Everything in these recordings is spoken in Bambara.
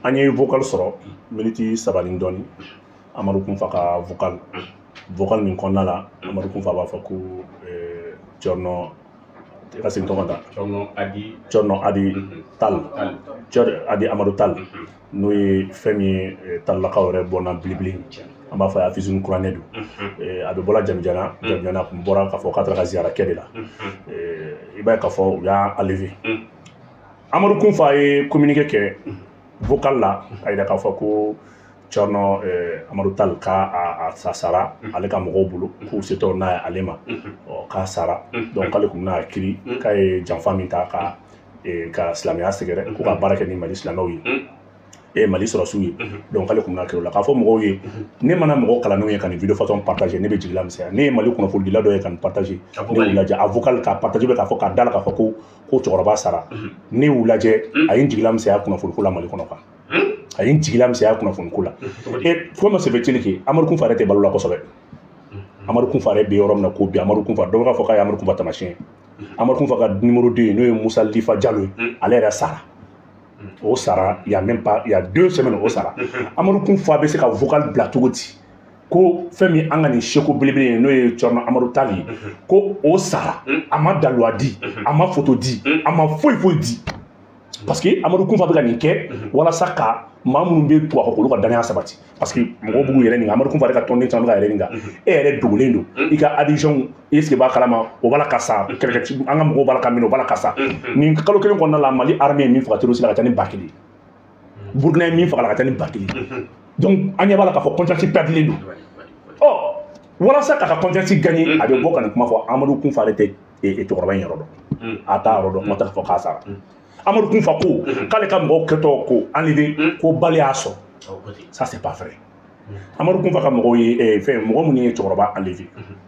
An ye vocal sɔrɔ miniti 3 ni dɔɔni, Amadu Kunfa ka vocal. Vocal min kɔnɔna la, Amadu Kunfa b'a fɔ ko Thierno, i ka segin tɔgɔ ta. Thierno Adi. Thierno Adi Tall. Thierno Adi Amadu Tall, n'o ye fɛn min ye Tallakaw yɛrɛ bɔnna belebele, an b'a fɔ a ye kuranɛ don. A bɛ bɔra Jamijana, Jamijana kun bɔra k'a fɔ k'a taara ka ziyara kɛ de la. I b'a ye k'a fɔ u y'a enlevé. Amadu Kunfa ye communiqué kɛ vocal la a yira k'a fɔ ko Thierno Amadu Tall k'a a sara ale ka mɔgɔw bolo, k'u setɔ n'a ye ale ma, ɔ k'a sara. Donc k'ale kun bɛna kiiri k'a ye janfa min ta ka silamɛya sɛgɛrɛ, ko ka baara kɛ ni Mali silamɛw ye e Mali sɔrɔsiw ye. Donc k'ale kun bɛna kiri o la k'a fɔ mɔgɔw ye. Ne mana mɔgɔ kalannenw ye ka nin vidéo façon partager, ne bɛ jigin la misɛnya. Ne ye Mali kunnafonidila dɔ ye ka nin partager, ne y'u lajɛ a vocal k'a partager bɛ k'a fɔ k'a da la k'a fɔ ko cɛkɔrɔba sara. Ne y'u lajɛ, a ye n jigin la misɛnya kunnafoni ko la Mali kɔnɔ quoi. A ye n jigin la misɛnya kunnafoni ko la. Et comment se fait-il que Amadu Kunfa yɛrɛ tɛ balo la kosɛbɛ? Amadu Kunfa yɛrɛ bɛ yɔrɔ min na ko bi, Amadu Kunfa, dɔw b'a fɔ k'a ye Amadu Kunfa taamasiyɛn ye. Amadu Kunfa ka numéro 2 ye, n'o ye Musa Lifa Jalo ye, ale yɛrɛ sara. O sara il y a même pas, il y a 2 semaines o sara. Amadu Kunfa bɛ se ka vocal bila cogo di ko fɛn min an ka nin seko belebele ye, n'o ye Thierno Amadu Tall ye, ko o sara? A ma daluwa di, a ma photo di, a ma foyi foyi di, parce que Amadu Kunfa bɛ ka nin kɛ walasa ka maa minnu bɛ tugu a kɔ, k'olu ka danaya sabati, parce que mɔgɔw b'u yɛrɛ ɲininka. Amadu Kunfa yɛrɛ ka tɔnden caman bɛ ka yɛrɛ ɲininka: e yɛrɛ dogolen don, i ka adhésion, est ce que b'a kalama o b'a la ka sa? Kɛlɛkɛ an ka mɔgɔw b'a la ka minɛ, o b'a la ka sa. Nin kalo kelen kɔnɔna la, Mali armée ye min faga terroriste la ka ca ni 1000 ye, Burukina ye min faga la ka ca ni 1000 ye. Donc an ɲɛ b'a la k'a fɔ confiance perdulen don. Ɔ walasa k'a ka confiance gagner, a bɛ bɔ ka nin kuma fɔ. Amadu Kunfa yɛrɛ tɛ cɛkɔrɔba in yɔrɔ dɔn, a t'a yɔrɔ dɔn, kuma tɛ k'a fɔ k'a sara. Amadu Kunfa ko k'ale ka mɔgɔw kɛtɔ ko enlever, ko balle y'a sɔrɔ. Ça, c'est pas vrai. Amadu Kunfa ka mɔgɔw ye fɛn, mɔgɔ minnu ye cɛkɔrɔba enlever,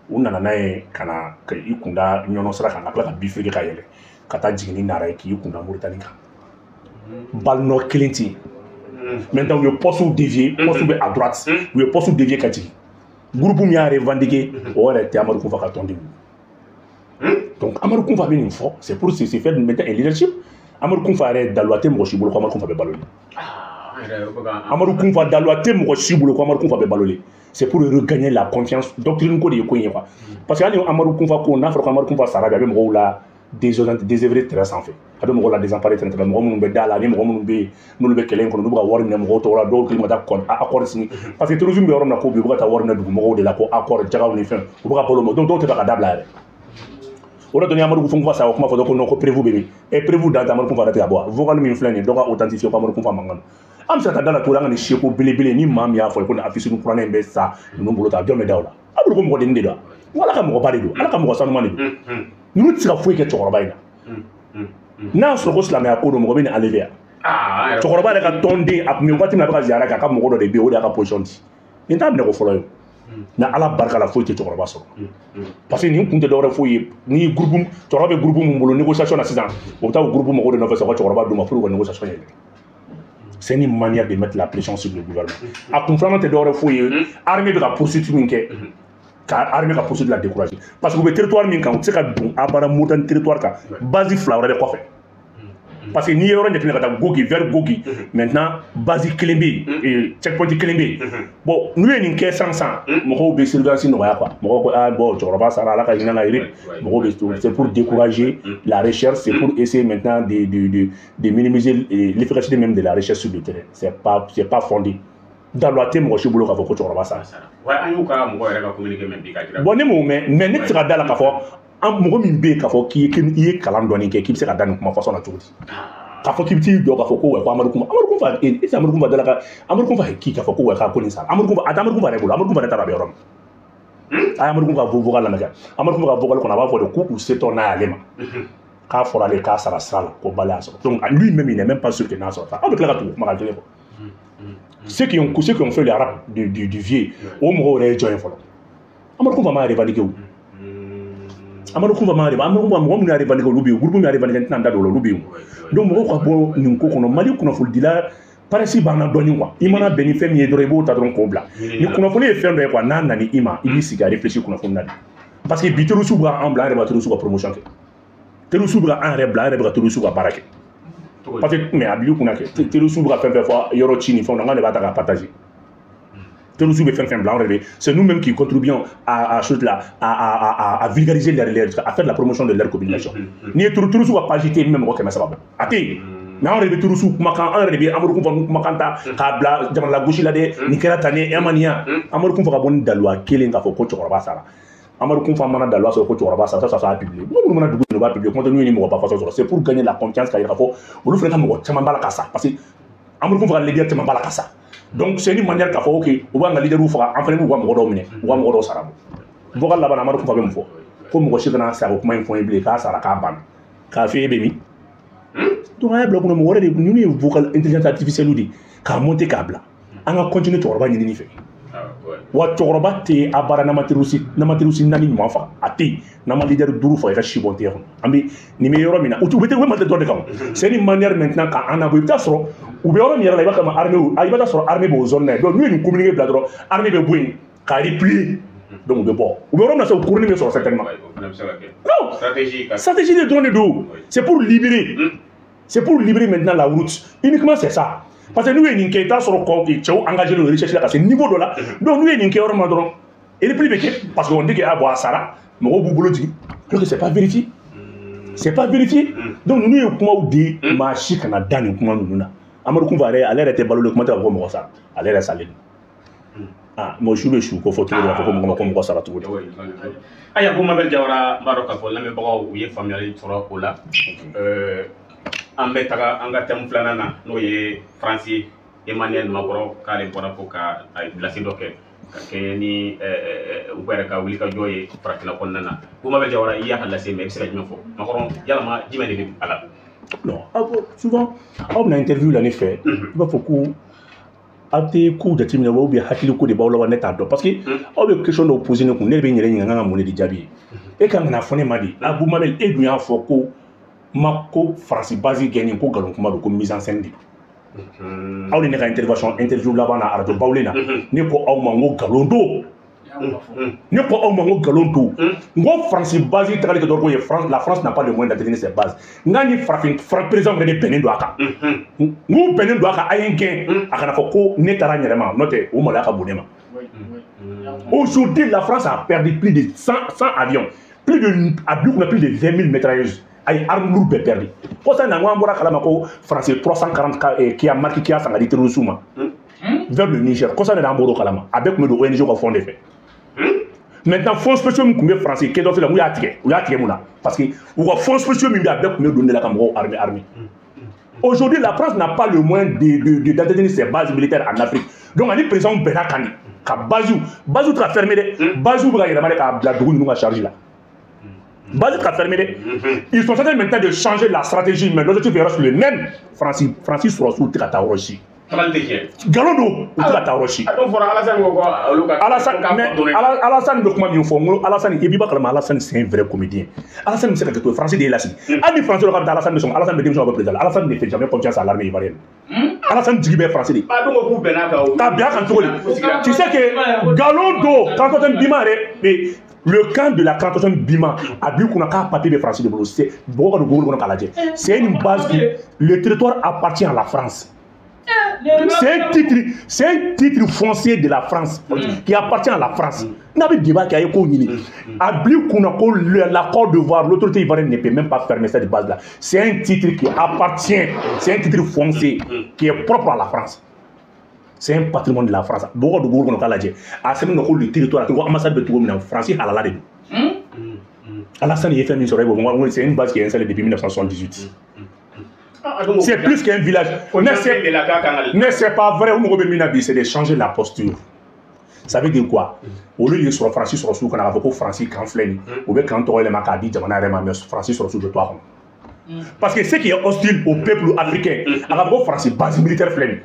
u nana n'a ye ka na ka i kunda ɲɔnɔ sira kan, ka tila ka bifurquer ka yɛlɛ ka taa jigin ni Nara ye, k'i kunda Moritani kan. Balle nɔ kelen tɛ yen. Maintenant, u ye poste dévier, poste bɛ à droite, u ye poste dévier ka jigin. Groupe min y'a revendiqué, o yɛrɛ tɛ Amadu Kunfa ka tɔndenw ye. Donc Amadu Kunfa bɛ nin fɔ, c'est pour se faire maintenant un leadership. Amadu Kunfa yɛrɛ, daluwa tɛ mɔgɔ si bolo ko Amadu Kunfa bɛ balo. Amadu Kunfa, daluwa tɛ mɔgɔ si bolo ko Amadu Kunfa bɛ balo. C'est pour regagner la confiance. Doctrine ko de ye ko in ye quoi, parce que hali ni Amadu Kunfa ko, n'a fɔra ko Amadu Kunfa sara bi, a bɛ mɔgɔw la désorienté, désœuvré terrain sanfɛ, a bɛ mɔgɔw la désemparé terrain sanfɛ. Mɔgɔ minnu bɛ da la, ani mɔgɔ minnu bɛ yen n'olu bɛ kɛlɛ in kɔnɔ, n'u bɛ ka wari minɛ mɔgɔw tɔgɔ la, dɔw kɛlen ka taa accord signer, parce que terrorisme bɛ yɔrɔ min na ko bi, u bɛ ka taa wari minɛ dugumɔgɔw de la ko accord jagaw ni fɛn, u bɛ ka balo ma. Donc dɔw tɛ fɛ ka dabila yɛrɛ. O de to ni Amadu Kunfa sa, o kuma fɔ ko non, ko preuve bɛ min e preuve dan tɛ. Amadu Kunfa yɛrɛ tɛ ka bɔ vocal min filɛ nin ye, dɔ ka authentifier ko Amadu Kunfa mankan don. An bɛ se ka taa da la cogo di? An ka nin seko belebele ni maa min y'a fɔ ko nin affiche kuranɛ in bɛ sa ninnu bolo ta, jɔn bɛ da o la? A bolo ko mɔgɔ denni de don wa? Ala ka mɔgɔba de don, Ala ka mɔgɔ sanuman de don. Ninnu tɛ se ka foyi kɛ cɛkɔrɔba in na. N'a y'a sɔrɔ ko silamɛya ko don, mɔgɔ bɛ nin enlever yan. Cɛkɔrɔba yɛrɛ ka tɔnden, a tun bɛ waati min na a bɛ ka ziyara kɛ, a ka mɔgɔ dɔ de bɛ yen, o de y'a ka position di. Nin t'a minɛ ko fɔlɔ ye. Mais Ala barika la, foyi tɛ cɛkɔrɔba sɔrɔ, parce que nin kun tɛ dɔwɛrɛ foyi ye ni groupe, cɛkɔrɔba bɛ groupe mun bolo négociation na sisan, o bɛ taa o groupe mɔgɔw de nɔfɛ sa, u ka cɛkɔrɔba d'u ma pour que u ka négociation yɛlɛ. C'est une manière de mettre la pression sur le gouvernement. A kun filanan tɛ dɔwɛrɛ foyi ye, armée bɛ ka poursuite min kɛ, ka armée ka poursuite la décourager, parce que u bɛ territoire min kan, u tɛ se ka don abada Mauritanie territoire kan, base fila wɛrɛ bɛ kɔfɛ. Parce que n'i ye yɔrɔ jateminɛ ka taa Gogi, vers Gogi maintenant, base kelen bɛ yen, checkpoint kelen bɛ yen. Bon, n'u ye nin kɛ sisan sisan, mɔgɔw bɛ surveillance nɔgɔya quoi. Mɔgɔw ko: ah bon, cɛkɔrɔba sara, Ala ka hinɛ la yiri. Mɔgɔw bɛ, c'est pour décourager la recherche, c'est pour essayer maintenant de minimiser l'efficacité même de la recherche sur le terrain. C'est pas fondé. Daluwa tɛ mɔgɔ si bolo k'a fɔ ko cɛkɔrɔba sara. Wa an y'u ka mɔgɔ yɛrɛ ka communiqué mɛn bi ka jira. Bon, ne m'o mɛn, mais ne tɛ se ka da la k'a fɔ an mɔgɔ min bɛ yen k'a fɔ k'i ye kalan dɔɔni kɛ, k'i bɛ se ka da nin kuma façon na cogo di? K'a fɔ k'i bɛ t'i jɔ k'a fɔ ko wa ko Amadu Kunfa, Amadu Kunfa, e Amadu Kunfa dala ka Amadu Kunfa ye k'i k'a fɔ ko wa k'a ko nin sara. Amadu Kunfa, a tɛ Amadu Kunfa yɛrɛ bolo, Amadu Kunfa yɛrɛ taara a bɛ yɔrɔ min. A ye Amadu Kunfa ka vocal lamɛn kɛ. Amadu Kunfa ka vocal kɔnɔ, a b'a fɔ de k'u setɔ n'a y'ale ma, k'a fɔra ale k'a sara sira la, ko balle y'a sɔrɔ. Donc lui-même, il n'est même pas sûr que n'a sɔrɔ. Aw bɛ tila ka tugu kumakan kelen kɔ. Ceux qui ont fait le rap du vieux, o mɔgɔw yɛrɛ ye jɔn ye fɔlɔ? Amadu Kunfa m'a revendiqué o. Amadu Kunfa m'a revendiqué. Amadu Kunfa, mɔgɔ minnu y'a revendiqué, olu bɛ yen. Groupe min y'a revendiqué, n tɛna n da don o la, olu bɛ yen. Donc mɔgɔw ka bɔ nin ko kɔnɔ. Mali kunnafonidila paresse b'an na dɔɔni quoi. I mana bɛn ni fɛn min ye dɔrɔn, i b'o ta dɔrɔn k'o bila. Ni kunnafoni ye fɛn dɔ ye quoi, n'a nana i ma, i b'i sigi ka réfléchir kunnafoni na de, parce que bi terroristes bɛ k'an bila, an yɛrɛ bɛ ka terroristes ka promotion kɛ. Terroristes bɛ ka an yɛrɛ bila, an yɛrɛ bɛ ka terroristes ka baara kɛ. Parce que mais a bil'i kunna kɛ terroriste bɛ ka fɛn fɛn fɔ yɔrɔ ci ni fɛnw na, n de b'a ta k'a partager. Terroriste bɛ fɛn fɛn bila, anw yɛrɛ bɛ, c'est nous-mêmes qui contribuons à chose là, à vulgariser leur, à faire la promotion de leur communication. N'i ye terroriste ka page tɛ yen min bɛ mɔgɔ 300 bɔ, a tɛ yen. Mais anw yɛrɛ bɛ terroriste kumakan, an yɛrɛ de bɛ Amadu Kunfa ninnu kumakan ta k'a bila jamana lagosi la dɛ, nin kɛra tan ne, e ma nin yan. Amadu Kunfa ka bɔ ni daluya kelen k'a fɔ ko cɛkɔrɔba sara. Amadu Kunfa mana daluya sɔrɔ ko cɛkɔrɔba sara, ça a publié. Mɔgɔ minnu mana dugu u b'a publier, kuma tɛ n'u ye ni mɔgɔba façon sɔrɔ, c'est pour gagner la confiance, k'a yira k'a fɔ olu fana ka mɔgɔ caman b'a la ka sa, parce que Amadu Kunfa ka leader caman b'a la ka sa. Donc c'est une manière k'a fɔ ok, u b'an ka leaderw faga, an fana b'u ka mɔgɔ dɔw minɛ, u ka mɔgɔ dɔw sara bɔ. Vocal laban, Amadu Kunfa bɛ mun fɔ? Ko mɔgɔ si kana sago kuma in fɔ n ye bilen, k'a sara k'a banna. K'a fɔ e bɛ min? Donc a y'a bila kunna mɔgɔ wɛrɛ de ninnu ye vocal intelligence artificielle de k'a monter k'a bila. An ka continuer cɛkɔrɔba ɲinini fɛ. Wa cɛkɔrɔba tɛ a baara n'an ma terroriste 4 ɲuman faga, a tɛ yen. N'an ma leader 5 faga, i ka si bɔn tɛ kɔnɔ. An bɛ nin bɛ yɔrɔ min na, u bɛ Mali dɔ de kan. C'est une manière maintenant k'an nabɔ. I bɛ taa sɔrɔ u bɛ yɔrɔ min yɛrɛ la, i b'a kama armée, i bɛ taa sɔrɔ armée b'o zone na yen. Donc n'u ye nin communiqué bila dɔrɔn, armée bɛ bɔ yen k'a replier. Donc u bɛ bɔ. U bɛ yɔrɔ min na sisan, u kurunin bɛ sɔrɔ certainement. Non, stratégie de dɔrɔn de don. C'est pour libérer. C'est pour libérer maintenant la route. Uniquement c'est ça. Parce que n'u ye nin kɛ, i t'a sɔrɔ cɛw engagé don recherche la ka se niveau dɔ la. Donc n'u ye nin kɛ yɔrɔ min na dɔrɔn, repli bɛ kɛ parce que on dit que ah bon a sara, mɔgɔw b'u bolo jigin. Alors que c'est pas vérifié. C'est pas vérifié. Donc ninnu ye kumaw di, maa si kana da nin kuma ninnu na. Amadu Kunfa yɛrɛ, ale yɛrɛ tɛ balo kuma tɛ ka fɔ ko mɔgɔ sara. Ale yɛrɛ salen don. Ah, mɔgɔ su bɛ su ko fɔ cogo di, k'a fɔ ko mɔgɔ ma ko mɔgɔ sara cogo di. Ayiwa, ko Mabel Jawara, n b'a dɔn k'a fɔ lamɛnbagaw u ye faamuyali sɔrɔ o la. An bɛ taga an ka thème filanan na, n'o ye Faransi Emmanuel Macron k'ale bɔra ko ka lase dɔ kɛ ka kɛɲɛ ni u yɛrɛ ka wulikajɔ ye farafinna kɔnɔna na. Ko Mabel Jawara, i y'a ka lase mɛn, i bɛ se ka jumɛn fɔ Macron, yalama jumɛn de bɛ a la? Non, souvent aw bɛna interview la ne fɛ, i b'a fɔ ko aw tɛ kow jateminɛ ou bien hakili ko de b'aw la wa, ne t'a dɔn, parce que aw bɛ question dɔw poser ne kun, ne de bɛ n yɛrɛ ɲininka n kan ka mun de jaabi ye. E kan ka na fɔ ne ma de, Abou Mabel, e dun y'a fɔ ko ma ko Faransi base gɛnni ko nkalon kuma don, ko mise en scène de don. Aw ni ne ka intervention interview laban na arajo Bawule na, ne ko aw ma n ko nkalon don. Ne ko aw ma n ko nkalon don. N ko Faransi base tagali kɛ dɔrɔn ko ye, la France n'a pas de moyen d'entretenir ses bases. N k'a ni farafin président fana de bɛnnen don a kan. N k'u bɛnnen don a kan, a ye n gɛn, a kana fɔ ko ne taara n yɛrɛ ma, n'o tɛ o maloya ka bon ne ma. Aujourd'hui, la France a perdu plus de 100 avions, plus de, a plus de 20 000 mitrailleuses. A ye arme lourde bɛɛ perdu. Ko sa na, n ko an bɔra kalama ko France 340 Kia marque Kia san ka di terroriste ma vers le Niger. Ko sa na, an bɔra o kalama. A bɛɛ tun bɛ don ONG ka fond de fɛ. Maintenant, fonds spéciaux min tun bɛ France Quai d'Orsay la, mun y'a tigɛ? U y'a tigɛ mun na? Parce que u ka fonds spéciaux min bɛ, a bɛɛ tun bɛ don de la ka mɔgɔw armer. Aujourd'hui, la France n'a pas le moyen d'entretenir ses bases militaires en Afrique. Donc ani président bɛnna kan de ka base tɛ ka fermer dɛ, base bɛ ka yɛlɛma de k'a bila dugu ninnu ka charge la. Base ka fermé dɛ. Ils sont en train maintenant de changer la stratégie, mais l'objectif reste le même. Francis sɔrɔsiw tɛ ka taa yɔrɔ si. Nkalon don, u tɛ ka taa yɔrɔ si. Alassane, mais Alassane bɛ kuma min fɔ, n ko Alassane, i b'i b'a kalama, Alassane c'est un vrai comédien. Alassane bɛ se ka kɛ to ye, Faransi de ye lasigi. Hali ni Faransi dɔ k'a bɛ taa, Alassane bɛ sɔn, Alassane bɛ denmisɛnw bɛ président la. Alassane ne fait jamais confiance à l'armée ivoirienne. Alassane jigi bɛ Faransi de. K'a bila a kan cogo di? Tu sais que nkalon don, 48 Bima yɛrɛ, le camp de la 48 Bima, a b'i kunna k'a papier bɛ Faransi de bolo. C'est mɔgɔ ka don Google kɔnɔ k'a lajɛ. C'est une base qui, le territoire appartient à la France. C'est un titre foncier de la France qui appartient à la France. N'a bɛ débat kɛ, a ye kow ɲini. A bil'i kunna ko la Côte d'Ivoire, l'autorité ivoirienne ne peut même pas fermer cette base-là. C'est un titre qui appartient, c'est un titre foncier qui est propre à la France. C'est un patrimoine de la France. Mɔgɔ ka don Google kɔnɔ k'a lajɛ. A sɛbɛnnen don ko le territoire, ko ambassade bɛ cogo min na, France halala de don. Alassane ye fɛn min sɔrɔ, e b'o fɔ, c'est une base qui est installée depuis 1978. C'est plus qu'un village. Mais c'est pas vrai. C'est de changer la posture. Ça veut dire quoi? Au lieu de sɔrɔ Faransi sɔrɔsiw kana k'a fɔ ko Faransi kan filɛ nin, u bɛ kan tɔgɔ yɛlɛma k'a di jamana yɛrɛ ma, mais Faransi sɔrɔsiw bɛ to a kɔnɔ. Parce que ce qui est hostile au peuple africain, a ka fɔ ko Faransi base militaire filɛ nin,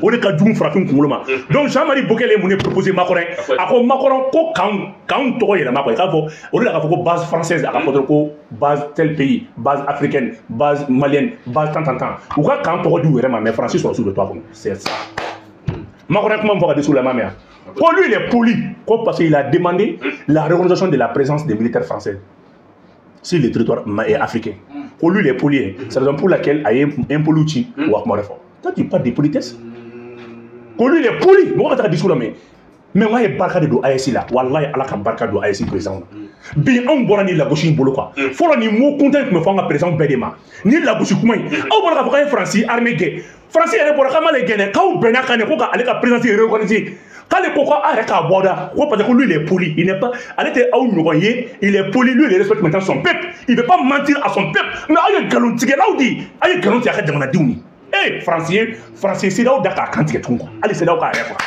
o de ka jugu farafin kunkolo ma. Donc Jean-Marie Bockel ye mun de proposé Macron? A ko Macron ko k'anw tɔgɔ yɛlɛma quoi. I k'a fɔ o de la k'a fɔ ko base française, a ka fɔ dɔrɔn ko base tel pays, base africaine, base malienne, base tant tant tant. U ka kan tɔgɔ di u yɛrɛ ma, mais Faransi sɔrɔsiw bɛ to a kɔnɔ. C'est ça. Macron ye kuma min fɔ ka di la ma mɛn. Ko lui il est poli, ko parce qu'il a demandé la réorganisation de la présence des militaires français. Sur le territoire africain. Ko lui il est poli, c'est la raison pour laquelle a ye impoli ci wa kuma wɛrɛ fɔ. Toi, tu parles de politesse. Ko lui il est poli, mɔgɔ ka taa discours la, mais n ye barika de don AES la, walahi Ala ka barika don AES président na. Bi anw bɔra ni lagosi in bolo quoi. Fɔlɔ ni mot kuntan tun bɛ fɔ an ka président bɛɛ de ma. Ni lagosi kuma in, aw bɔra k'a fɔ k'a ye Faransi armée gɛn. Faransi yɛrɛ bɔra k'a m'ale gɛn dɛ, k'aw bɛnna kan de ko k'ale ka présidence réorganiser. K'ale ko k'a yɛrɛ k'a bɔ da ko parce que lui il est poli, il n'est pas, ale tɛ aw ɲɔgɔn ye, il est poli, lui il respecte maintenant son peuple, il veut pas mentir à son peuple. Mais aw ye nkalontigɛlaw de ye, aw ye nkalon tigɛ a ka jamanadenw ye. Eh, Faransi ye Faransi ye CEDEAO da k'a kan tigɛ tugun quoi, hali CEDEAO k'a yɛrɛ faga.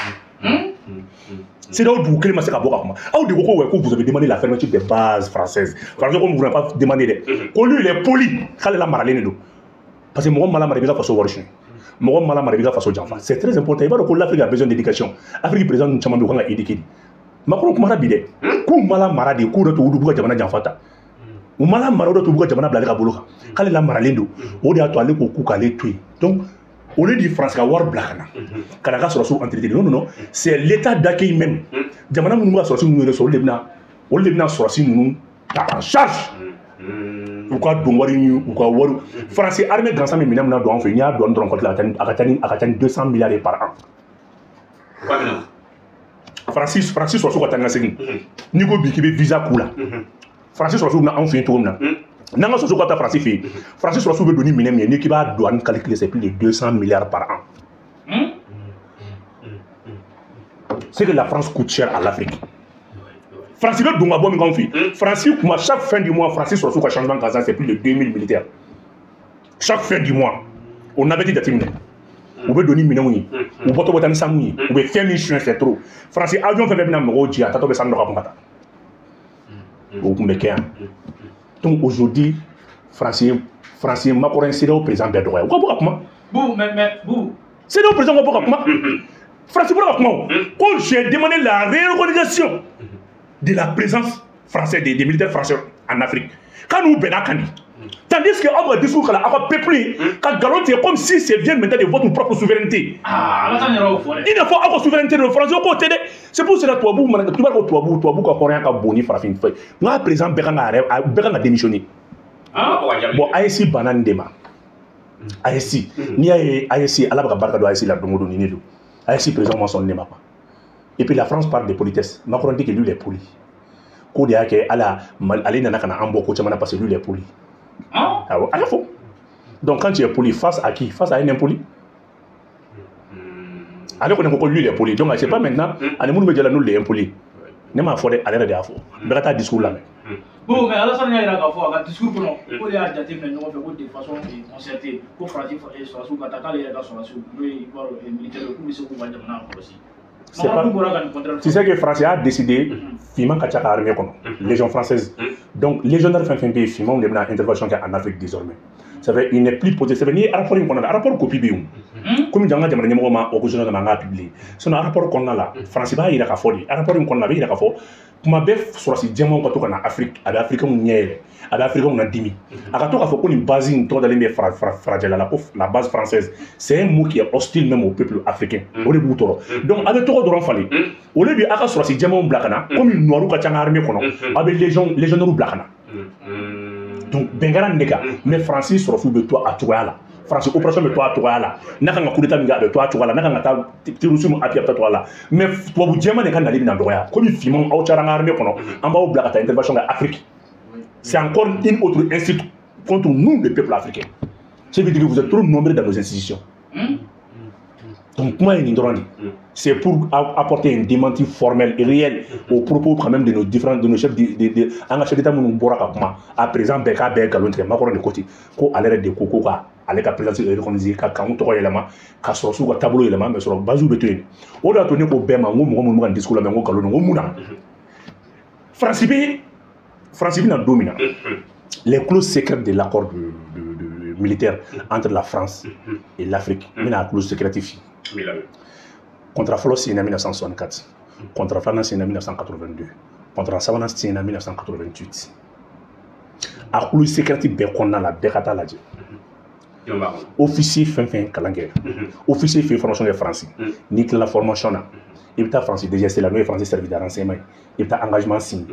CEDEAO dugu kelen ma se ka bɔ ka kuma. Aw de ko ko ouais, ko vous avez demandé la fermeture des bases françaises. Français ko vous n'avez pas demandé dɛ. Ko lui il est poli, k'ale la maralen de don. Parce que mɔgɔ ma lamara i b'i ka faso wari suɲɛ. Mɔgɔ ma lamara i b'i ka faso janfa. C'est très important. I b'a dɔn ko l'Afrique a besoin d'éducation. Afrique président ninnu caman bɛ yen, u kan ka éduquer de. Macron kumana bi dɛ. K'u ma lamara de, k'u de to olu b'u ka jamana janfa ta. U ma lamara o de to u b'u ka jamana bila ale ka bolo kan. K'ale lamaralen don. O de y'a to ale ko k'u k'ale to yen. Donc au lieu de France ka wari bila ka na, ka na ka sɔrɔsiw entretenir, non non non, c'est l'état d'accueil même. Jamana minnu bɛ ka sɔrɔsi ninnu yɛrɛ sɔrɔ, olu de bɛna sɔrɔsi ninnu ta en charge. U ka don wari ni u ka wari. Faransi armée gansan bɛ minɛn min na don an fɛ yen, n'i y'a dɔn dɔrɔn kɔtila, a ka ca ni 200 milliards ye par an. Faransi sɔrɔsiw ka taa ni ka segin. N'i ko bi k'i bɛ visa k'u la, Faransi sɔrɔsiw bɛ na anw fɛ yen cogo min na, n'an ka sɔrɔsiw ka taa Faransi fɛ yen, Faransi sɔrɔsiw bɛ don ni minɛn min ye, n'i k'i b'a don ani calculer, c'est plus de 200 milliards par an. C'est que la France coûte cher à l'Afrique. Faransi bɛ don ka bɔ min k'anw fɛ yen, Faransi kuma chaque fin du mois, Faransi sɔrɔsiw ka changement gansan, c'est plus de 2000 militaires. Chaque fin du mois, o navette jateminɛ. U bɛ don ni minɛnw ye, u bɔtɔ bɛ taa ni sanu ye, u bɛ fɛn min suɲɛ, c'est trop. Faransi avion fɛn fɛn bɛna mɔgɔw jigin, a taatɔ bɛ sanu dɔ ka kun ka taa. O tun bɛ kɛ yan. Donc aujourd'hui, Faransi Macron ye CEDEAO président bɛɛ dɔgɔya. U ka bɔ ka kuma. Bou, mais, Bou. CEDEAO président ka bɔ ka kuma. Faransi bɔra ka kuma o. Ko j'ai demandé la réorganisation de la présence française, des militaires français en Afrique. Quand nous bɛnna kan di. Tandis que aw ka discours kalan aw ka peuple ye ka nkalon tigɛ comme si c'est vient maintenant de votre propre souveraineté. Ah, Alassane yɛrɛ y'o fɔ dɛ. I n'a fɔ aw ka souveraineté de Français k'o tɛ dɛ. C'est pour cela tubabu mana, tu b'a dɔn tubabu ka hɔrɔnya ka bon ni farafin fɛ. N ka président bɛɛ kan ka yɛrɛ bɛɛ kan ka démissionner. Bon, AES banna nin de ma. AES, n'i y'a ye AES, Ala bɛ ka barika don AES la don o don, ni ne don. AES président ma sɔn nin de ma quoi. Et puis la France parle de politesse. Macron dit que lui il est poli. K'o de y'a kɛ ala ale nana ka na an bɔ ko caman na parce que lui il est poli. Awɔ, a y'a fɔ. Donc quand tu es poli, face à qui? Face à un impoli. Ale kɔni ko ko lui il est poli. Donc c'est pas maintenant ani minnu bɛ jala n'olu de ye impoli. Ne m'a fɔ dɛ, ale yɛrɛ de y'a fɔ. Bɛɛ ka taa discours lamɛn. Bon, mais Alassane y'a jira k'a fɔ a ka discours kɔnɔ, ko de y'a jateminɛ ɲɔgɔn fɛ ko de façon concertée, ko Faransi sɔrɔsiw ka taa, k'ale yɛrɛ ka sɔrɔsiw n'o ye i b'a dɔn militaire ye, k'u bɛ se k'u ka jamana kɔlɔsi. C'est pas. Tu sais que France a décidé, finman ka ca ka armée kɔnɔ, Légion française. Donc légionnaire fɛn fɛn bɛ yen, finmanw de bɛna intervention kɛ en Afrique désormais. Ça fait il n'est plus posé. C'est vrai, n'i ye rapport in kɔnɔ la, rapport copie bɛ yen. Komi an ka jamana ɲɛmɔgɔ ma opposition kama an k'a publier. Sinon rapport kɔnɔna la, France b'a yira k'a fɔ de, rapport in kɔnɔna la a bɛ yira k'a fɔ kuma bɛɛ sɔrɔsi jɛmanw ka to ka na Afrique, a bɛ Africains ɲɛ yɛlɛ, a bɛ Africains na dimi. A ka to k'a fɔ ko nin base in tɔgɔ dalen bɛ farajɛla la, ko la base française, c'est un mot qui est hostile même au peuple africain. O de b'u tɔɔrɔ. Donc a bɛ tɔgɔ dɔrɔn falen. Au lieu de a ka sɔrɔsi jɛmanw bila ka na, komi noirs ka ca an ka armée kɔnɔ, a bɛ légion légionnaires bila ka na. Donc bɛn kɛra nin de kan, mais Faransi sɔrɔsiw bɛ to a cogoya la. Faransi opération bɛ to a cogoya la. N'a kan ka coup d'état min kɛ, a bɛ to a cogoya la. N'a kan ka taa terrorisme appui, a bɛ taa cogoya la. Mais tubabu jɛman de ka nali bɛna dɔgɔya. Komi finmanw aw cayara an ka armée kɔnɔ, an b'aw bila ka taa intervention kɛ Afrique. C'est encore une autre insulte contre nous, le peuple africain. Ça veut dire que vous êtes trop nombreux dans nos institutions. Donc, kuma ye nin dɔrɔn de. C'est pour apporter un démenti formel et réel aux propos quand même de nos différents, de nos chefs de an ka chef d'état minnu bɔra ka kuma à présent bɛɛ k'a bɛɛ nkalon tigɛ. Macron de ko ten, ko ale yɛrɛ de ko ko ka ale ka présidence réorganiser, ka kanw tɔgɔ yɛlɛma, ka sɔrɔsiw ka taabolo yɛlɛma, mais sɔrɔ base bɛ to yen. O de y'a to ne ko bɛɛ ma n ko mɔgɔ minnu bɛ ka nin discours lamɛn, n ko nkalon don. N ko mun na Faransi bɛ na don min na, les clauses secrètes de l'accord de militaire entre la France et l'Afrique, n bɛna clause secrète f'i ye. Contrat fɔlɔ signé 1964, contrat filanan signé 1982, contrat sabanan signé 1988. A clause secrète bɛɛ kɔnɔna la, bɛɛ ka taa lajɛ. Officier fɛn fɛn kalan kɛ, officier fɛn formation kɛ Faransi, n'i tilala formation na, i bɛ taa Faransi DGSE la, n'o ye Faransi service de renseignement ye, i bɛ taa engagement signé.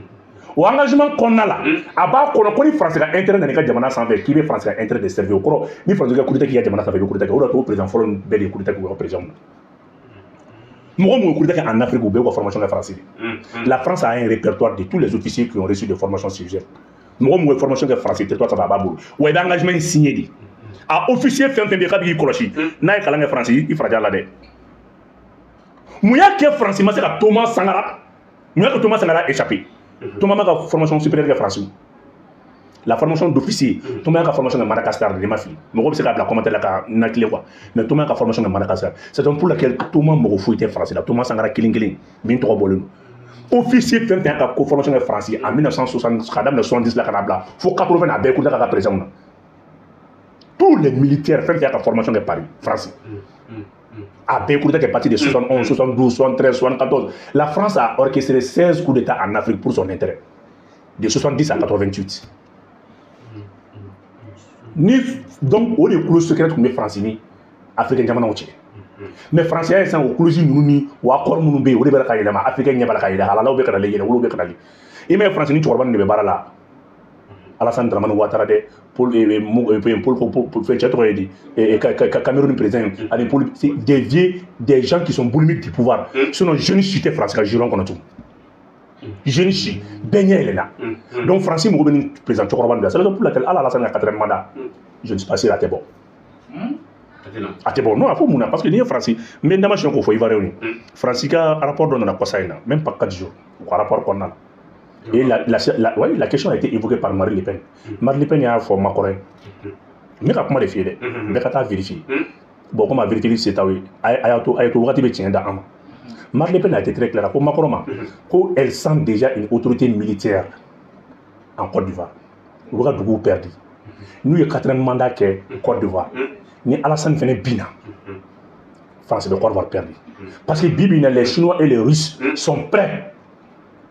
O engagement kɔnɔna la, a b'a kɔnɔ ko ni Faransi ka intérêt nana i ka jamana sanfɛ, k'i bɛ Faransi ka intérêt de servir. O kɔrɔ, ni Faransi ka coup d'état k'i ka jamana sanfɛ, i bɛ coup d'état kɛ. O de y'a to o président fɔlɔ ninnu bɛɛ de ye coup d'état kɛ u ka président na. Mɔgɔ mun ye coup d'état kɛ en Afrique, u bɛɛ y'u ka formation kɛ Faransi de. La France a un répertoire de tous les officiers qui ont reçu des formations sur mɔgɔ mun ye formation kɛ Faransi territoire sanfɛ, a b'a bolo. Wa i bɛ engagement in signé de. A officier fɛn fɛn bɛ yen k'a bɛ k'i kɔlɔsi, n'a ye kalan kɛ Faransi, i farajɛ la dɛ. Mun y'a kɛ Faransi ma se ka Thomas Sankara, mun y'a kɛ Thomas Sankara échappé? Thomas ma ka formation supérieure kɛ Faransi, la formation d'officier. Thomas ka formation kɛ Madagascar de, ma fili. Mɔgɔ bɛ se k'a bila commentaire la ka na tile quoi, mais Thomas ka formation kɛ Madagascar. C'est donc pour laquelle Thomas mɔgɔ foyi tɛ Faransi la. Thomas Sankara kelen kelen min tɔgɔ bɔlen don, officier fɛn fɛn y'a ka ko formation kɛ Faransi en 1960, ka daminɛ 70 la ka na bila fo 80, a bɛɛ coup d'état ka président na. Tous les militaires fɛn fɛn y'a ka formation kɛ Paris, France, a bɛɛ coup d'état kɛ partir de 71, 72, 73, 74. La France a orchestré 16 coups d'état en Afrique pour son intérêt de 70 à 88. Ni donc o de clause secrète tun bɛ Faransi ni Afrique jamanaw cɛ. Mais Faransi y'a ye sisan, o clause ninnu ni o accord minnu bɛ yen, o de bɛ ka yɛlɛma. Afrique ɲɛ b'a la ka yɛlɛ, halalaw bɛ ka nalen, yɛlɛ wolo bɛ ka nalen. I m'a ye, Faransi ni cɛkɔrɔba ninnu de bɛ baara la. Alassane Dramane Ouattara dɛ, Paul Paul fɛn cɛ tɔgɔ ye di, Cameroun président ani Paul, c'est des vieux, des gens qui sont boulimiques du pouvoir. Sinon jeune si tɛ Faransi ka giron kɔnɔ tugun, jeune si bɛɛ ɲɛ yɛlɛnna. Donc Faransi mago bɛ ni président cɛkɔrɔba ninnu de la. C'est la raison pour laquelle hali Alassane ka quatrième mandat, je ne suis pas sûr, a tɛ bɔ. A tɛ bɔ. Non, a fɔ mun na? Parce que n'i ye Faransi, n bɛ n dama siɲɛ k'o fɔ Ivoirien ye. Faransi ka rapport dɔ nana kɔsa in na, même pas 4 jours, u ka rapport kɔnɔna la. Et ouais, la question a été évoquée par Marine Le Pen. Marine Le Pen y'a fɔ Macron ye. N bɛ ka kuma de f'i ye dɛ. Bɛɛ ka taa vérifier. Bon, comme a vérifier se t'aw ye, a y'a to, a ye to wagati bɛ tiɲɛ da an ma. Marine Le Pen a été très claire ko Macron ma ko elle sent déjà une autorité militaire en Côte d'Ivoire. U bɛ ka duguw perdu. N'u ye quatrième mandat kɛ Côte d'Ivoire, ni Alassane fɛnɛ binna, France bɛ Côte d'Ivoire perdu. Parce que bi bi in na, les Chinois et les Russes sont prêts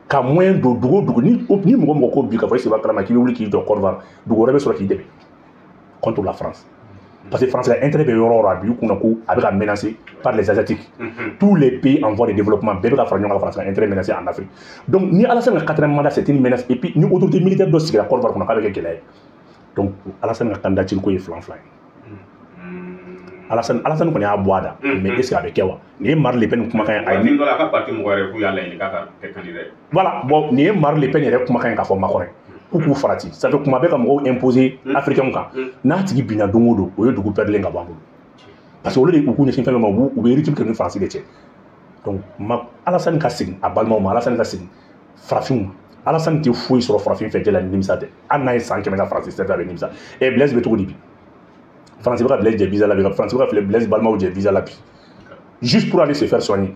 ka moyen don dugu o dugu. Ni mɔgɔ mɔgɔ ko bi k'a fɔ e seba kalama k'i bɛ wuli k'i jɔ Côte d'Ivoire, dugu wɛrɛ bɛ sɔrɔ k'i dɛmɛ contre la France. Parce que France ka intérêt bɛ yɔrɔ o yɔrɔ, a b'i kunna ko a bɛ ka menacer par les Asiatiques. Tous les pays en voie de développement bɛɛ bɛ ka fara ɲɔgɔn kan France ka intérêt menacer en Afrique. Donc ni Alassane ka quatrième mandat, c'est une menace. Et puis ni autorité militaire dɔ sigira Côte d'Ivoire kɔnɔ, k'a bɛ kɛ gɛlɛya ye. Donc Alassane ka candidature ko ye filan fila ye. Alassane kɔni y'a bɔ a da, mais est ce que a bɛ kɛ wa? Nin ye Marine Le Pen kumakan ye. A ye Waati dɔ la, a ka parti mɔgɔ yɛrɛ k'u y'a laɲini k'a ka kɛ candidat ye. Voilà, bon, nin ye Marine Le Pen yɛrɛ kumakan ye k'a fɔ Macron ye k'u k'u farati. Ça fait kuma bɛɛ ka mɔgɔw imposer africain kan. N'a tigi binna don o don, o ye dugu pɛrɛlen ka bɔ an bolo. Parce que olu de u k'u ɲɛsin fɛn fɛn ma, u bɛ rythme kɛ ni Faransi de cɛ. Donc ma Alassane ka segin a balimaw ma, Alassane ka segin farafinw ma. Alassane tɛ foyi sɔrɔ farafin fɛ jɛ la ni nimisa tɛ. Hali n'a ye san 100 ka Faransi sɛbɛn, a bɛ nimisa. Ɛ, Blaise bɛ cogo di bi? Faransi bɛ ka Blaise jɛ visa la bi, Faransi bɛ ka Blaise balimaw jɛ visa la bi. Juste pour aller se faire soigner.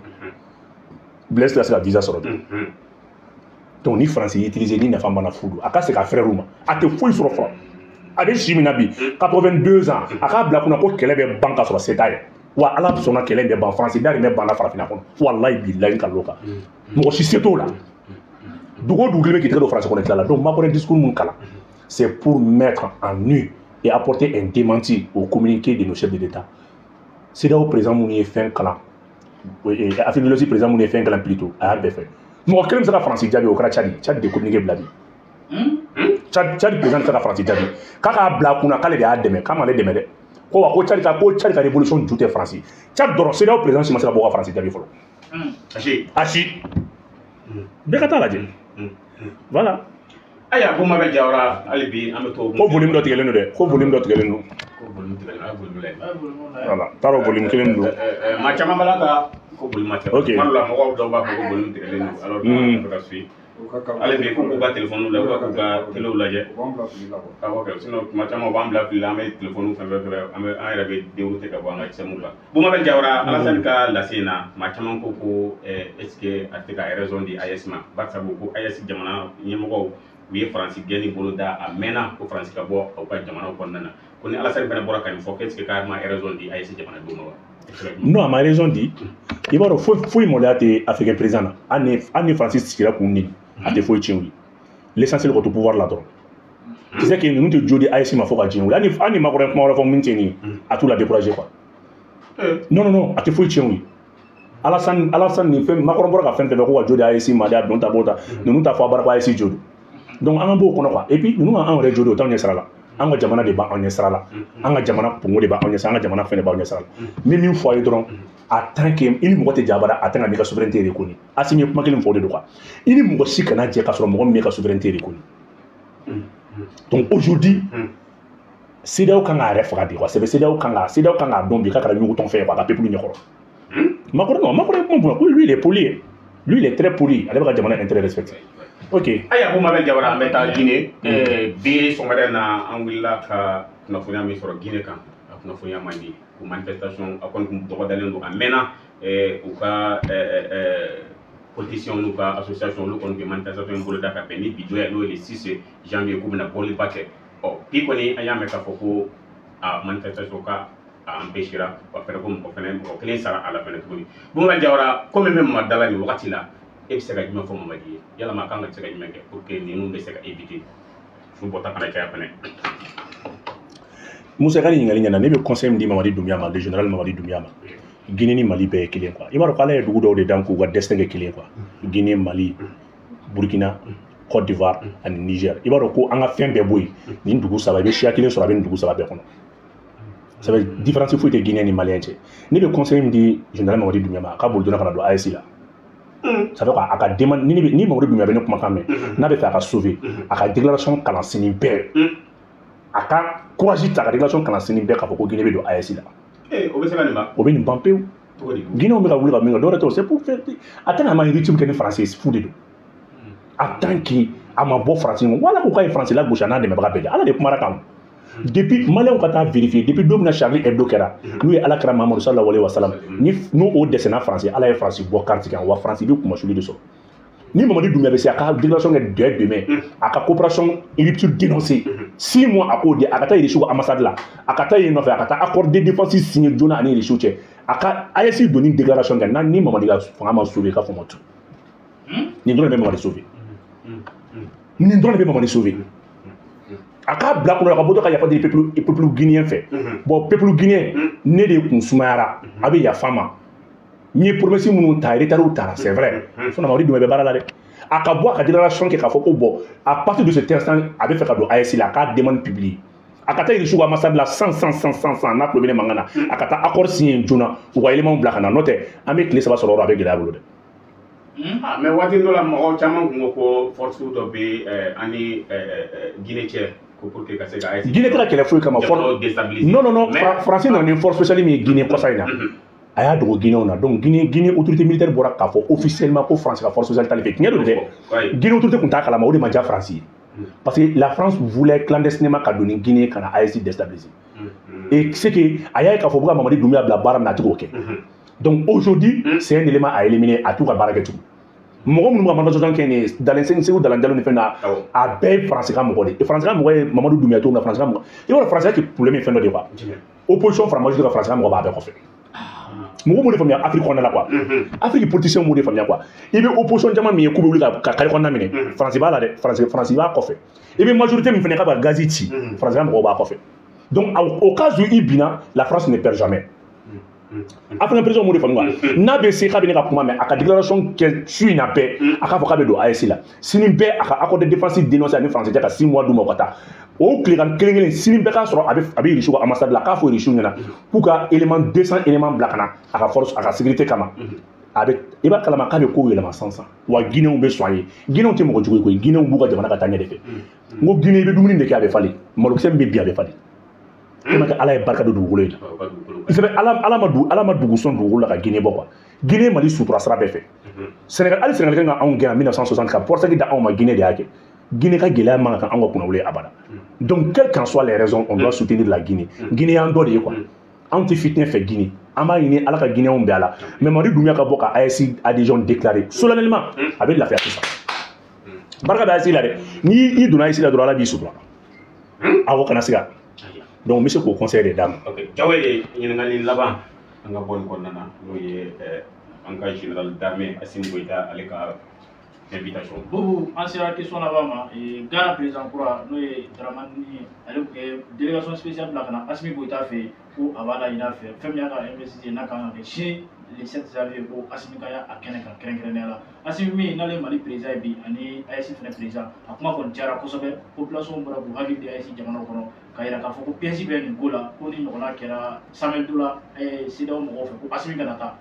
Blaise tɛ se ka visa sɔrɔ bi. Donc ni Faransi utiliser ni nafa mana fu don, a ka segin a frère ma. A tɛ foyi sɔrɔ fɔlɔ. A bɛ si min na bi, 82 ans, a k'a bila kunna ko kɛlɛ bɛ ban ka sɔrɔ se t'a ye. Wa Ala sɔnna, kɛlɛ in bɛ ban, Faransi da bɛ banna farafinna kɔnɔ. Walayi bilayi nkalon kan. Mɔgɔ si se t'o la. Dugu o dugu kelen bɛ k'i tɛgɛ don Faransi kɔnɔ tila la. Donc Macron discours mun kalan, c'est pour mettre en nu et apporter un démenti au communiqué de nos chefs de l'État. CEDEAO président minnu ye fɛn kalan, Afrique de l'Ouest président minnu ye fɛn kalan plutôt, a y'a bɛɛ fɛ. Mɔgɔ kelen bɛ se ka Faransi jaabi, o kɛra Tchad ye. Tchad de communiqué bila bi. Tchad président tɛ se ka Faransi jaabi. K'a k'a bila a kunna k'ale de y'a dɛmɛ, k'a m'ale dɛmɛ dɛ. Ko wa ko Tchad ka révolution ju tɛ Faransi. Tchad dɔrɔn, CEDEAO président si ma se ka bɔ ka Faransi jaabi fɔlɔ. Asi. A si. Bɛɛ ka taa lajɛ. Voilà. Ayiwa, ko Mabel Jawara, hali bi an bɛ to. Ko volume dɔ tigɛlen don dɛ, ko volume dɔ tigɛlen don. Ko volume tigɛlen don, a ye volume lajɛ. Voilà, t'a dɔn volume kelen don. Maa caman b'a la ka ko volume ma tigɛ. Ok. Tuma dɔ la, mɔgɔw dɔw b'a fɔ ko volume tigɛlen don alors que a bɛ ka suit. Hali bi k'u k'u ka téléphone lajɛ, u k'u ka téléw lajɛ. Awɔ kɛ, sinon tuma caman u b'an bila fili la, an bɛ téléphone fɛn fɛn fɛ, an bɛ an yɛrɛ bɛ dérouter ka bɔ an ka système la. Bumabel Jawara, Alassane ka lase in na, maa caman ko ko est ce que a tɛ ka raison di AES ma, barisabu ko AES jamana ɲɛmɔgɔw u ye Faransi gɛnni bolo da a mɛnna ko Faransi ka bɔ u ka jamanaw kɔnɔna na, ko ni Alassane fana bɔra ka nin fɔ, est ce que k'a ma raison di AES jamanadenw ma wa? Non, a ma raison di. I b'a dɔn, foyi foyi maloya tɛ africain président na. Hali ni Faransi sigira k'u neni, a tɛ foyi tiɲɛ u ye. L'essentiel ka to pouvoir la dɔrɔn. Tu sais que ninnu tɛ jo di AES ma fo ka diɲɛ wuli. Hali ni Macron ye kuma wɛrɛ fɔ min tɛ nin ye, a t'u la décourager quoi. Non, non, non, a tɛ foyi tiɲɛ u ye. Alassane ni fɛn, Macron bɔra ka fɛn fɛn fɔ ko ka jo di AES ma de, a don ta b'o ta. Ninnu t'a fɔ a bara ko AES jo don. Donc an ka b'o kɔnɔ quoi. Et puis ninnu ka anw yɛrɛ jo de, o t'anw ɲɛ sira la. An ka jamana de b'anw ɲɛ sira la, an ka jamana kungo de b'anw ɲɛ sira, an ka jamana fɛn de b'anw ɲɛ sira la. N bɛ min fɔ a ye dɔrɔn, en tant que i ni mɔgɔ tɛ jabara, a tant que n'i ka souveraineté reconnue. Assimi ye kuma kelen fɔ, o de don quoi. I ni mɔgɔ si kana jɛ k'a sɔrɔ mɔgɔ min bɛ ka souveraineté reconnue. Donc aujourd'hui, CEDEAO kan k'a yɛrɛ faga bi quoi. C'est CEDEAO kan ka, CEDEAO kan k'a dɔn bi k'a kɛra ɲugutɔn fɛn ye quoi, a ka peuple ɲɛkɔrɔ. Macron, non, Macron ye kuma fɔ ko lui, il est poli, lui, il est très poli, ale bɛ ka jamana intérêt respecté. Ok. Ayiwa, ko Mabel Jawara, an bɛ taa Guinée. Bi sɔgɔmada in na, an wulila ka kunnafoniya min sɔrɔ Guinée kan, a kunnafoniya man di. O manifestation a kɔni kun dɔgɔdalen don a mɛnna. U ka politiciens n'u ka association, olu kɔni tun ye manifestation in boloda ka bɛn ni bi don ye, n'o ye le 6 janvier, k'u bɛna bɔliba kɛ. Ɔ bi kɔni, an y'a mɛn k'a fɔ ko a manifestation ka a empêchera wa fɛnɛ, ko mɔgɔ fɛnɛ, mɔgɔ kelen sara a la fɛnɛ tuguni. Boubacar Jawara, komi bɛ Mamadi la nin wagati la, e bɛ se ka jumɛn fɔ Mamadi ye? Yalama a kan ka se ka jumɛn kɛ pour que ninnu bɛ se ka éviter, su bɔta kana caya fɛnɛ? Musa ka nin ɲininkali ɲɛna. Ne bɛ conseil min di Mamadi Doumbouya ma, le général Mamadi Doumbouya ma, Guinée ni Mali bɛɛ ye kelen quoi. I b'a dɔn ko Ala ye dugu dɔw de dan k'u ka destin kɛ kelen quoi: Guinée, Mali, Burkina, Côte d'Ivoire ani Niger. I b'a dɔn ko an ka fɛn bɛɛ bɔ yen, nin dugu saba, i bɛ siya kelen sɔrɔ, a bɛ nin dugu saba bɛɛ kɔnɔ. Ça veut différence foyi tɛ Guinée ni Malien cɛ. Ne bɛ conseil min di général Mamadi Doumbouya ma, a ka boli joona ka na don AES la. Ça fait quoi, a ka demande ni Mamadi Doumbouya bɛ ne kumakan mɛn, n'a bɛ fɛ a ka sauver, a ka déclaration kalan sini bɛɛ, a ka courage ta ka déclaration kalan sini bɛɛ k'a fɔ ko Guinée bɛ don AES la. O bɛ se ka nin ban? O bɛ nin ban pewu. Cogo di? Guinéenw bɛ ka wuli ka min kɛ, dɔwɛrɛ tɛ o, c'est pour faire a tɛ ka ma rythme kɛ ni Faransi ye, fu de don. En tant que a ma bɔ Faransi kɔnɔ, wala ko k'a ye Faransi lagosi, a n'a dɛmɛbaga bɛɛ de, Ala de kumara kan. Depuis Maliyɛnw ka taa vérifier, depuis don min na Charlie Hebdo kɛra, n'u ye Ala kɛra Mamadu sallallahu alaihi wa sallam, ni n'o o dɛsɛnna Faransi, Ala ye Faransi bɔ carte kan wa. Faransi bɛ kumasuli de sɔrɔ. Ni Mamadi Doumbouya bɛ se a ka déclaration kɛ dès demain, a ka coopération rupture dénoncée 6 mois, a k'o di, a ka taa Irisiw ka ambassade la, a ka taa yen nɔfɛ, a ka taa accord de défense signé joona ani Irisiw cɛ, a ka AES donni déclaration kɛ. Na ni Mamadi ka fanga ma sauver, ka fɔ ma tu, nin dɔrɔn de bɛ Mamadi sauver, nin dɔrɔn de bɛ Mamadi sauver. A k'a bila kunna ka bɔ ka yafa deli peuple guinéen fɛ. Bon, peuple guinéen, ne de kun sumayara, a bɛ yafa ma, n ye promesse minnu ta, retard taara, c'est vrai. Sinon Mamadi Doumbouya bɛ baara la dɛ. A ka bɔ a ka déclaration kɛ k'a fɔ ko bon, à partir de cet instant, a bɛ fɛ ka don AES la, a k'a demande publier, a ka taa Irisiw ka ambassade la san san san san san n'a tulo bɛ ne mankan na, a ka taa accord signé joona, u ka élément bila ka na. N'o tɛ, an bɛ tile 3 sɔrɔ o, a bɛ gɛlɛya bolo dɛ. Mais waati dɔ la, mɔgɔw caman kun ko ko force dɔ bɛ an ni Guinée cɛ, ko pour que ka se ka AES Guinée tɛ ka kɛlɛ foyi kama. Jamanaw déstabiliser. Non, non, non. Faransi nana ni force spéciale min ye Guinée kɔsa in na, a y'a dogo Guinéenw na. Donc Guinée autorité militaire bɔra k'a fɔ officiellement ko France ka force spéciale t'ale fɛ. Tiɲɛ don dɛ, Guinée autorité tun t'a kalama. O de ma diya France ye, parce que la France voulait clandestinement ka don ni Guinée ka na AES déstabiliser. Et c'est que a y'a ye k'a fɔ ko ka Mamadi Doumbouya bila baara min na, a tɛ k'o kɛ. Donc aujourd'hui, c'est un élément à éliminer. A t'u ka baara kɛ tugun. Mɔgɔ minnu ka manifestation kɛ nin ye, Dalen Segu, Dalen Jalo ni fɛn na, a bɛɛ ye Faransi ka mɔgɔ de ye. Faransi ka mɔgɔ ye Mamadu Doumbouya cogo min na, Faransi ka mɔgɔ, i b'a dɔn Faransi ka problème ye fɛn dɔ de ye quoi. Opposition fara majorité ka, Faransi ka mɔgɔ b'a bɛɛ kɔfɛ. Mɔgɔ m'o de faamuya Afrique kɔnɔna la quoi. Afrique politicien m'o de faamuya quoi. I bɛ opposition caman min ye k'u bɛ wuli ka carré kɔnɔna minɛ, Faransi b'a la dɛ, Faransi b'a kɔfɛ. I bɛ majorité min fana k'a bɛ gazi ci, Faransi ka mɔgɔw b'a kɔfɛ. Donc au cas où i binna, la France ne perd jamais. Africain président m'o de faamu quoi. N'a bɛ se k'a bɛ ne ka kuma mɛn, a ka déclaration kɛ su in na bɛɛ, a k'a fɔ k'a bɛ don AES la sini bɛɛ, a ka accord de défense dénoncé ani Faransi cɛ, ka 6 mois d'u ma u ka taa. O tilegan kelen kelen, sini bɛɛ k'a sɔrɔ a bɛ Irisiw ka ambassade la, k'a fɔ Irisiw ɲɛna k'u ka élément 200 élément bila ka na a ka force, a ka sécurité kama. A bɛ, i b'a kalama k'a bɛ kow yɛlɛma sisan sisan wa. Guinéenw bɛ sɔn a ye. Guinéenw tɛ mɔgɔ jugu ye koyi. Guinéenw b'u ka jamana ka taa ɲɛ de fɛ. N ko Guinée, i bɛ dumuni de kɛ, a bɛ falen, malokisɛ min bɛ bin, a bɛ falen, tellement que Ala ye barika don dugukolo in na. C'est Ala ma dugu sɔn dugukolo la ka Guinée bɔ quoi. Guinée, Mali sutura sira bɛɛ fɛ. Sénégal, hali Sénégal kan ka anw gɛn en 1960 ka port da anw ma, Guinée de y'a kɛ. Guinée ka gɛlɛya man kan anw ka kunnawolo abada. Donc quelles qu'en soient les raisons, on doit soutenir la Guinée. Guinée y'an dɔ de ye quoi. Anw tɛ fitinɛ fɛ Guinée. An b'a ɲini Ala ka Guinéenw bɛn a la. Mais Mamadi Doumbouya ka bɔ ka AES adhésion déclarer solennellement, a bɛ lafiya sisan. Barika bɛ AES la dɛ. N'i i donna AES la dɔrɔn, Ala b'i sutura. Awɔ, kana siga. Donc n bɛ se k'o conseil de d'a ma. Ok, Jawele, ɲininkali laban an ka bɔ nin kɔnɔna na, n'o ye an ka général d'armée Assimi Goïta, ale ka Invitation. Boubou, an sera question laban ma. Ghana président kura n'o ye Dramani ye, ale tun ye délégation spéciale bila ka na Assimi Goïta fɛ yen, ko a b'a laɲini a fɛ fɛn min y'a ka investiture n'a kan ka kɛ sini le 7 janvier, ko Assimi ka ya a kɛnɛ kan kɛrɛnkɛrɛnnenya la. Assimi min n'ale ye Mali président ye bi ani AES fɛnɛ président, a kuma kɔni cayara kosɛbɛ. Population bɔra k'u hakili di AES jamanaw kɔnɔ k'a yira k'a fɔ ko piège bɛ nin ko la, ko ni ɲɔgɔnna kɛra Samɛdo la CEDEAO mɔgɔw fɛ, ko Assimi kana taa.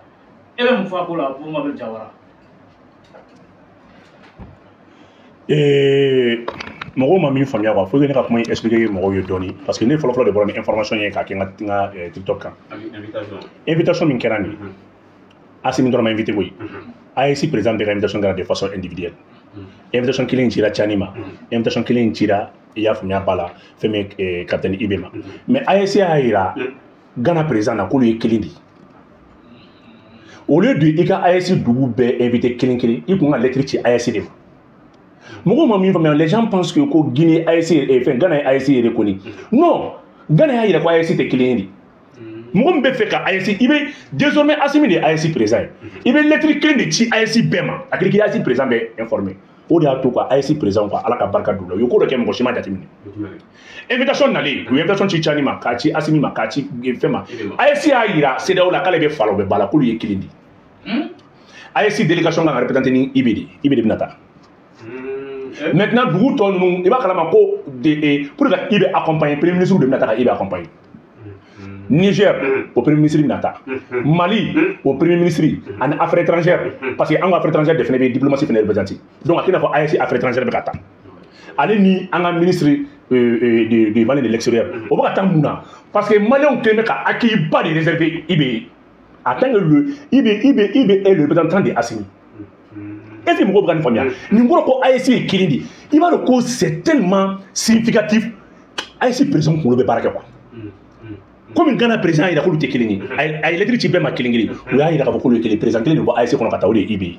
E bɛ mun fɔ a ko la, Boubou Mabel Diawara? Mɔgɔw ma min faamuya quoi, faut que ne ka kuma in expliquer mɔgɔw ye dɔɔni, parce que ne fɔlɔ fɔlɔ de bɔra ni information ye k'a kɛ n ka TikTok kan. Invitation min kɛra nin, Assimi dɔrɔn ma invité koyi. AES président bɛɛ ka invitation kɛra de façon individuelle. Invitation kelen in cira Tiani ma, invitation kelen in cira, i y'a faamuya ba la, fɛn min ye capitaine IB ma. Mais AES y'a yira Ghana président na k'olu ye kelen de ye. Au lieu de i ka AES dugu bɛɛ invité kelen kelen, i kun ka lettre ci AES de ma. Mɔgɔw ma min faamuya, les gens pensent que ko Guinée AES fɛn Ghana ye AES reconnu. Non, Ghana y'a yira ko AES tɛ kelen ye de. Mɔgɔ min bɛ fɛ ka AES, i bɛ désormais Assimi de ye AES président ye, i bɛ lettre kelen de ci AES bɛɛ ma, a kɛra k'i AES président bɛɛ informé. O de y'a to quoi AES président quoi, Ala ka barika don u la, u ye ko dɔ kɛ mɔgɔ si ma jateminɛ. Invitation nalen, u ye invitation ci Tiani ma, k'a ci Assimi ma, k'a ci fɛn ma. AES y'a yira CEDEAO la k'ale bɛ fa la, o bɛ ba la, k'olu ye kelen de ye. AES délégation kan ka représenter ni IB de ye, IB de bɛna taa. Maintenant dugu tɔ ninnu, i b'a kalama ko pour que IB accompagner, premier ministre de bɛna taa ka IB accompagner. Niger, au premier ministre bɛna taa. Mali, au premier ministre ani affaires étrangères, parce que an ka affaires étrangères de fɛnɛ bɛ diplomatie fɛnɛ représenter. Donc a tɛna fɔ AES affaires étrangères bɛ ka taa. Ale ni an ka ministre de Mali de l'extérieur, o bɛ ka taa mun na? Parce que Maliens kɛlen bɛ ka accueil ba de réserver IB ye. En tant que le IB est le représentant de Assimi. Est-ce que mɔgɔw bɛ ka nin faamuya? Nin kɔrɔ ko AES ye kelen de ye. I b'a dɔn ko c'est tellement significatif. AES président kunkolo bɛ baara kɛ quoi. Komi Ghana président y'a yira k'olu tɛ kelen ye, a ye lettre ci bɛɛ ma kelen kelen, u y'a yira k'a fɔ k'olu ye kelen, président kelen de bɔ AES kɔnɔ ka taa, o de ye IB ye.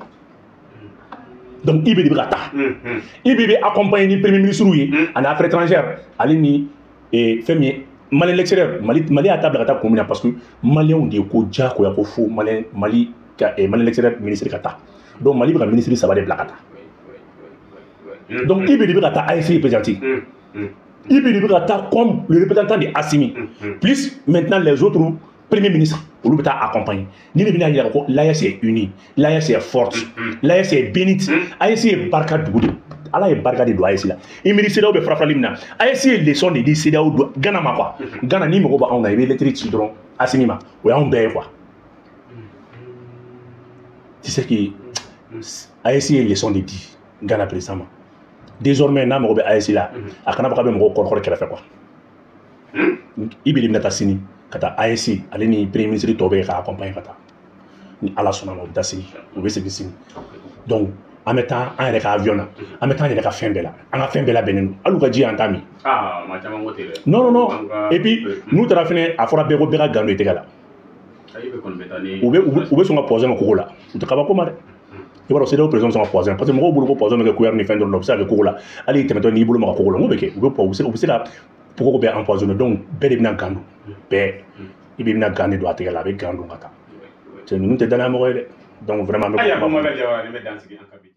Donc IB de bɛ ka taa. IB bɛ accompagner ni premier ministre ye ani affaires étrangères, ale ni fɛn min ye Mali l'extérieur. Mali y'a ta bila ka taa kun min na, parce que Maliens de ko diyagoya ko fo Mali ka Mali l'extérieur ministre ka taa. Donc Mali bɛ ka ministre saba de bila ka taa. Donc IB de bɛ ka taa AES représenter. IB de bɛ ka taa comme le représentant de Assimi. Plus maintenant les autres premiers ministres, olu bɛ taa accompagner. Ni de bɛna yira ko l'AES est unie, l'AES est forte, l'AES est bénite, AES ye barika dugu de. Ala ye barika de don AES la. I miiri CEDEAO bɛ fara farali min na, AES ye leçon de di CEDEAO don Ghana ma quoi. Ghana ni mɔgɔ b'anw na, i bɛ lettre ci dɔrɔn Assimi ma, o y'anw bɛɛ ye quoi. Tu sais que AES ye leçon de di Ghana président ma. Désormais n'a mago bɛ AES la, a kana fɔ k'a bɛ mɔgɔw kɔrɔkɔrɔ kɛrɛfɛ quoi. IB de bɛna taa sini ka taa AES, ale ni premier ministre tɔw bɛ k'a accompagner ka taa. Ni Ala sɔnna ma, u bɛ taa sini, u bɛ segin sini. Donc an bɛ taa an yɛrɛ ka avion na, an bɛ taa an yɛrɛ ka fɛn bɛɛ la, an ka fɛn bɛɛ labɛnnen don, hali u ka ji an t'a min. Non non non. Et puis n'u taara fɛnɛ, a fɔra bɛɛ ko bɛɛ ka gant don i tɛgɛ la. U bɛ sɔn ka poison kɛ kogo la, u tɛ kabako ma dɛ. I b'a dɔn CEDEAO président sɔn ka poison, parce que mɔgɔw bolo ko poison bɛ kɛ cuillère ni fɛn dɔrɔn la, u bɛ se ka kɛ kogo la. Hali i tɛmɛtɔ n'i bolo maga kogo la, n ko bɛ kɛ, u bɛ se ka kogo bɛɛ empoisonner. Donc bɛɛ de bɛna gant don, bɛɛ i bɛna gant de don a tɛgɛ la, a bɛ gant don ka taa. Cɛ ninnu tɛ danaya mɔgɔ ye dɛ. Donc vraiment an bɛ. Ayiwa, Mabel Diawara, nin bɛ dan sigi an ka bi.